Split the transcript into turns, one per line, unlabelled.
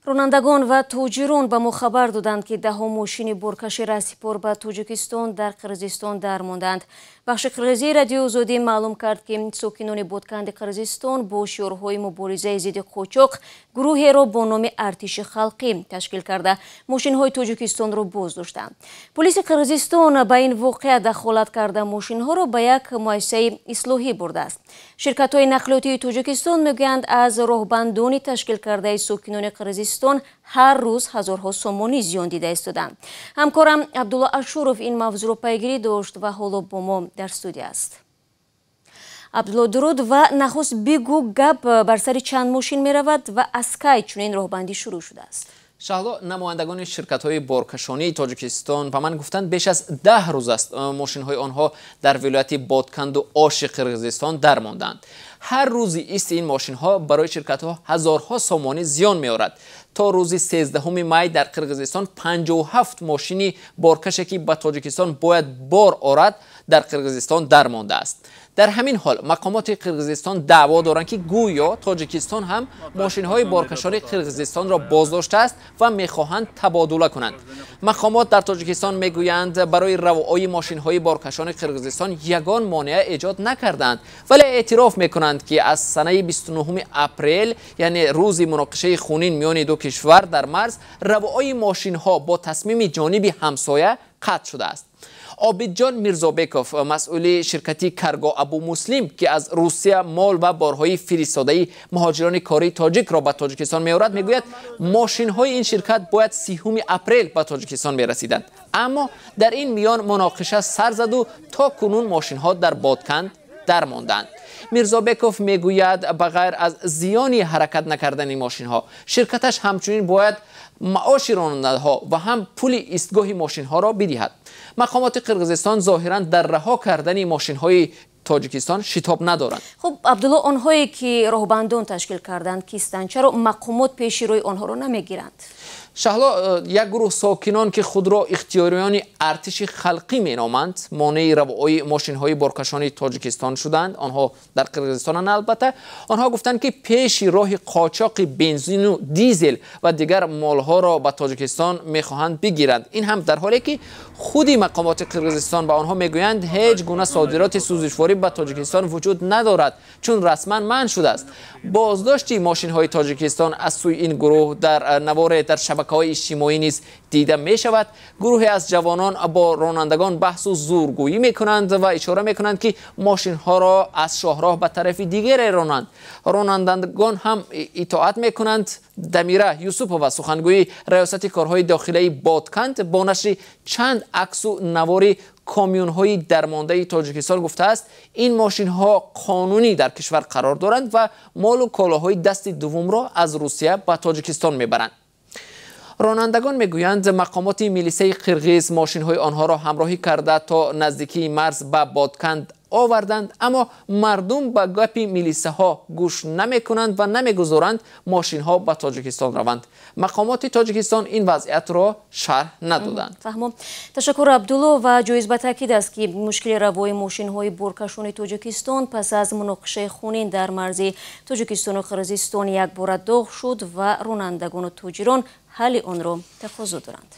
Ронандагон ва тоҷирон ба мо хабар доданд, ки даҳҳо мошини боркаши раҳсипор ба Тоҷикистон дар Қирғизистон дармонданд. Бахши қирғизии Радиои Озодӣ маълум кард, ки сокинони Ботканди Қирғизистон бо шиорҳои муборизаи зидди қочоқ гурӯҳеро бо номи Артиши халқӣ ташкил карда, мошинҳои Тоҷикистонро боздоштанд. Полиси Қирғизистон ба ин воқеа дахолат карда, мошинҳоро ба як муассисаи ислоҳӣ бурдааст. Ширкатҳои нақлиётии Тоҷикистон мегӯянд, аз роҳбандони ташкил кардаи сокинони Қирғизистон ҳар рӯз ҳазорҳо сомонӣ зиён дида истоданд. Ҳамкорам Абдулло Ашуров ин мавзӯъро пайгирӣ дошт ва ҳоло бо мо дар студия аст. Абдулло, дуруд, ва нахуст бигӯ, гап бар сари чанд мошин меравад ва аз кай чунин роҳбандӣ шурӯъ шудааст?
Шаҳло, намояндагони ширкатҳои боркашонии Тоҷикистон ба ман гуфтанд, беш аз 10 рӯз аст мошинҳои онҳо дар вилояти Ботканду Оши Қирғизистон дармонданд. Ҳар рӯзи исти ин мошинҳо барои ширкатҳо ҳазорҳо сомонӣ зиён меорад. То рӯзи 13 май дар Қирғизистон 57 мошини боркаше, ки ба Тоҷикистон бояд бор орад, дар Қирғизистон дармондааст. Дар ҳамин ҳол мақомоти Қирғизистон даъво доранд, ки гӯё Тоҷикистон ҳам мошинҳои боркашони Қирғизистонро боздоштааст ва мехоҳанд табодула кунанд. Мақомот дар Тоҷикистон мегӯянд, барои равои мошинҳои боркашони Қирғизистон ягон монеа эҷод накарданд, вале эътироф мекунанд, ки аз санаи 29 апрел, яъне рӯзи муноқишаи хунин миёни ду кишвар дар марз, равои мошинҳо бо тасмими ҷониби ҳамсоя қатъ шудааст. Обидҷон Мирзобеков, масъули ширкати Карго Абу Муслим, ки аз Русия мол ва борҳои фиристодаи муҳоҷирони кории тоҷикро ба Тоҷикистон меорад, мегӯяд, мошинҳои ин ширкат бояд 30 апрел ба Тоҷикистон мерасиданд, аммо дар ин миён муноқиша сар заду то кунун мошинҳо дар Бодканд дармонданд. Мирзобеков мегӯяд, ба ғайр аз зиёни ҳаракат накардани мошинҳо, ширкаташ ҳамчунин бояд маоши ронандаҳо ва ҳам пули истгоҳи мошинҳоро бидиҳад. Мақомоти Қирғизистон зоҳиран дар раҳо кардани мошинҳои Тоҷикистон шитоб надоранд.
Хуб, Абдулло, онҳое ки роҳбандон ташкил карданд, кистанд? Чаро мақомот пеши рӯи онҳоро намегиранд?
Шаҳло, як гурӯҳ сокинон, ки худро ихтиёриёни Артиши халқӣ меноманд, монеи равои мошинҳои боркашони Тоҷикистон шуданд. Онҳо дар Қирғизистонанд албатта. Онҳо гуфтанд, ки пеши роҳи қочоқи бензину дизел ва дигар молҳоро ба Тоҷикистон мехоҳанд бигиранд. Ин ҳам дар ҳоле ки худи мақомоти Қирғизистон ба онҳо мегӯянд, ҳеҷ гуна содироти сӯзишворӣ ба Тоҷикистон вуҷуд надорад, чун расман манъ шудааст. Боздошти мошинҳои Тоҷикистон аз сӯи ин гурӯҳ дар наворе дар шабакаҳои иҷтимоӣ низ дида мешавад. Гурӯҳе аз ҷавонон бо ронандагон баҳсу зӯргӯӣ мекунанд ва ишора мекунанд, ки мошинҳоро аз шоҳроҳ ба тарафи дигаре ронанд. Ронандагон ҳам итоат мекунанд. Дамира Юсупова, сухангӯи раёсати корҳои дохилаи Бодканд, бо нашри чанд аксу навори комюнҳои дармондаи Тоҷикистон гуфтааст, ин мошинҳо қонунӣ дар кишвар қарор доранд ва молу колоҳои дасти дуввумро аз Русия ба Тоҷикистон мебаранд. Ронандагон мегӯянд, мақомоти милисаи қирғиз мошинҳои онҳоро ҳамроҳӣ карда, то наздикии марз ба Бодканд оварданд, аммо мардум ба гапи милисаҳо гӯш намекунанд ва намегузоранд мошинҳо ба Тоҷикистон раванд. Мақомоти Тоҷикистон ин вазъиятро шарҳ надоданд.
Фаҳмом, ташаккур, Абдулло. Ва ҷоиз ба таъкид аст, ки мушкили равои мошинҳои боркашони Тоҷикистон пас аз муноқишаи хунин дар марзи Тоҷикистону Қирғизистон якбора доғ шуд ва ронандагону тоҷирон ҳалли онро тақозо доранд.